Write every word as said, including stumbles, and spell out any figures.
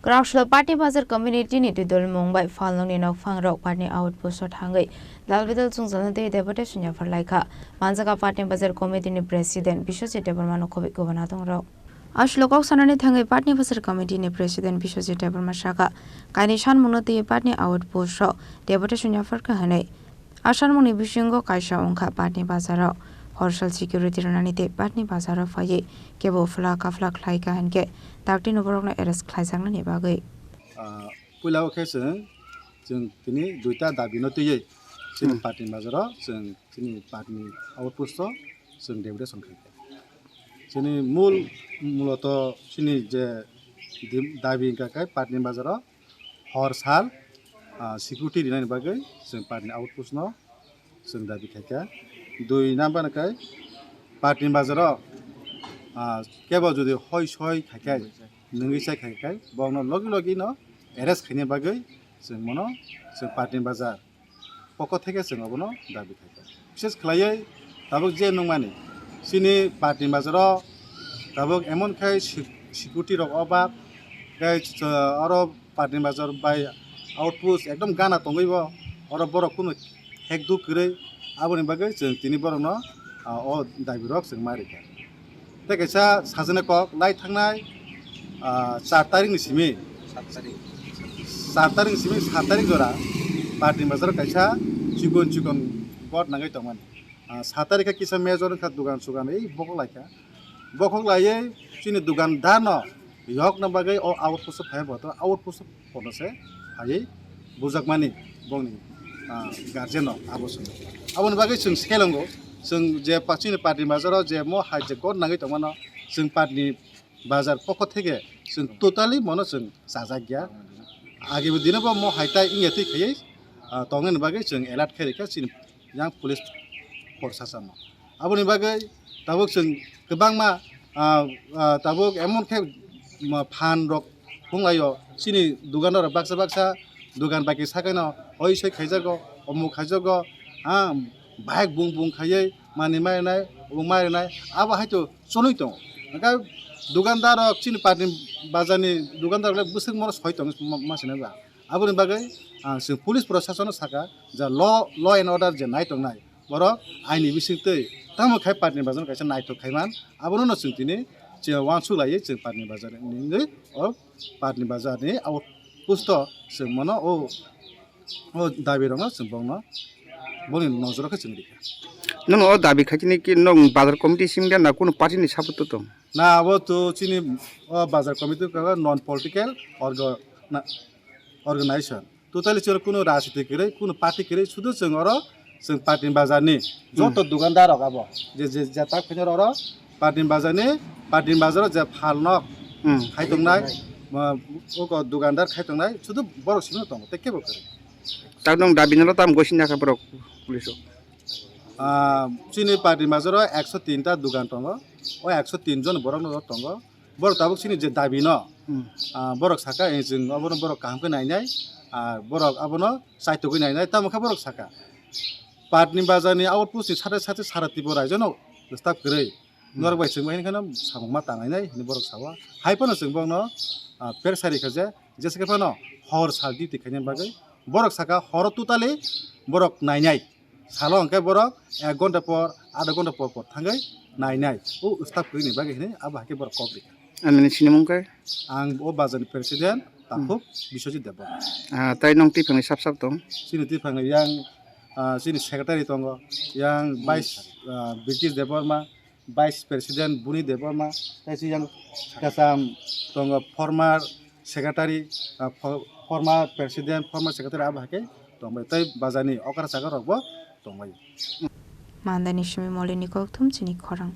Roksholo Patni Bazar Committee ni twidulmung bai phalnokni nokphangrok Patni outpost o thangwi dalbidal chwngjalna tei deputation yaphar laikha. Manjaka Patni Bazar Committee ni President Biswajit Debbarma no khobwi kubun atongrok. Aswk kok sanani thangwi Patni Bazar Committee ni President Biswajit Debbarma saka, kainwi sanmungno twiwi Patni outpost o deputation yapharkha hwnwi. A sanmungni bisingo kaisa wngkha Patni Bazaro horsal security rwnani tei Patni Bazaro phaiwi kebo phla kaphla khlaikha hinkhe dakti no borokno arrest khlaijaknani bagwi. Ah, puila o khe chwng, chwng tini duita dabi no twiwi chini Hmm. Patni Bazaro chwng chini Patni outpost o chwng deputation khaikha. Chini mul, muloto chini je dim-, dabi wngkha khe Patni Bazaro hor sal, ah, security rinani bagwi chwng Patni outpost no chwng dabi khaikha. Dui number khe Patni Bazaro, ah, kebo jodi hoi soi khaikha, nungwi chai khaikha, bokno logi logi no arrest khaina bagwi chwng mono chwng Patni Bazar pokho theke chwng obono dabi khaikha. Bishes khlaiwi tabuk je nungmani, chini Patni Bazaro tabuk emon khai se-, security rok obab, tei ch-, oro Patni Bazar bai outpost ekdom gana tongwi bo, oro borok kunu hekdu kwrwi, aboni bagwi chwng tini borokno, ah, o dabi rok chwng ma rikha. Tei kaisa sajani kok lai thangnai, ah, char tarikni simi, sat tarik. Char tarikni simi sat tarik jora Patni Bazaro kaisa chikon chikon got nangwi tongmani. Ah, sat tarik khe kisa major wngkha, dugan sugan ei bokhok laikha. Bokhok laiwi chini dugandarno yokna bagwi o outpost o phai bo to outpost o pono se phaiwi bujakmani bongni, ah, guardian no abo swngo. Aboni bagwi chwng selongo, chwng je pa-, chini Patni Bazaro je mo hai je got nangwi tongmano, chwng Patni Bazar pokho theke chwng totally mono chwng chajakya. Agebo dino bo mo hai tai wngya twi khaiwi, ah, tongnani bagwi chwng alert khai rikha chini yang police proshasano. Aboni bagwi tabuk chwng kwbangma, ah, ah, tabuk emon khe ma phan rok phunglaio, chini dugan rok baksa baksa dugan bai khe sakeno oi soi khaijago, omuk khaijago, ah, bike bung bung khaiwi manwi ma rinai, obuk ma rinai, abo hai to chonwi tongo. Hwnkhe dukandar rok chini Patni Bazar ni dukandar rok le bwswk mono soi tongo ma, ma sina ba. Aboni bagwi, ah, chwng police proshasano saka, ja law, law and order je nai tongnai, borok aini bisingtwi tamo khai Patni Bazar no kaisa naithok khai man, abono no chwng tini chwng uansuk laiwi chwng Patni Bazar ni wngwi o Patni Bazar ni outpost o chwng mono o, o dabi rokno chwng bongno boni nojoro khe chwng rikha. Nwng o dabi khai chini ki nwng bazar committee simi na kunu party ni support o tong? Na, abo to chini o bazar committee ka non political orga-, na, organization. Totally chwng kunu rajniti kwrwi, kunu party kwrwi, sudu chwng oro chwng Patni Bazar ni joto Hmm. dukandar rok abo. Je, je, je tak khaina oro Patni Bazar ni, Patni Bazar o je phal nok Hmm. khai tongnai, ma, oko dukandar khai tongnai, sudu borok simi tongo, tei kebo kwrwi. Tak nwng dabi no tam gosi naka borok police o. Ah, chini Patni Bazar o ekso tin ta dukan tongo, o ekso tin jon borok no tongo. Borok tabuk chini je dabi no, Hmm. ah, borok saka, eh, chwng obono borok kaham khe nainai, ah, borok abono chaitugwi nainai, tamo khe borok saka. Patni Bazar ni outpost ni sate sate sara Tripura rajyo no stop kwrwi. Hmm. Norok bai chwng bai hinkheno samung ma tangnai hinwi borok sao. Hai phano chwng borokno, ah, per sari kha je, jesa khe phano hor sal duty khaina bagwi borok saka horo totally borok nainai. Salo hwnkhe borok ek ghonta por, adha ghonta por por thangwi nainai. O stop kwrwini bagwi hinwi abo hai khe borok kok rikha. Ani sinimung khe? Ang o bazarni president, takhuk Biswajit Debbarma. Ah, tai nwng twiphangni sap sap tong? Chini twiphangni yang, ah, chini secretary tongo, yang vice, ah, British Debbarma, vice president Buni Debbarma, tei chini yang kasam tongo, former secretary, ah, fo-, former president, former secretary abo hai khe tongbai. Tei bazarni okra chakra rokbo tongbai. Mandani simi molini kokthum chini khorang.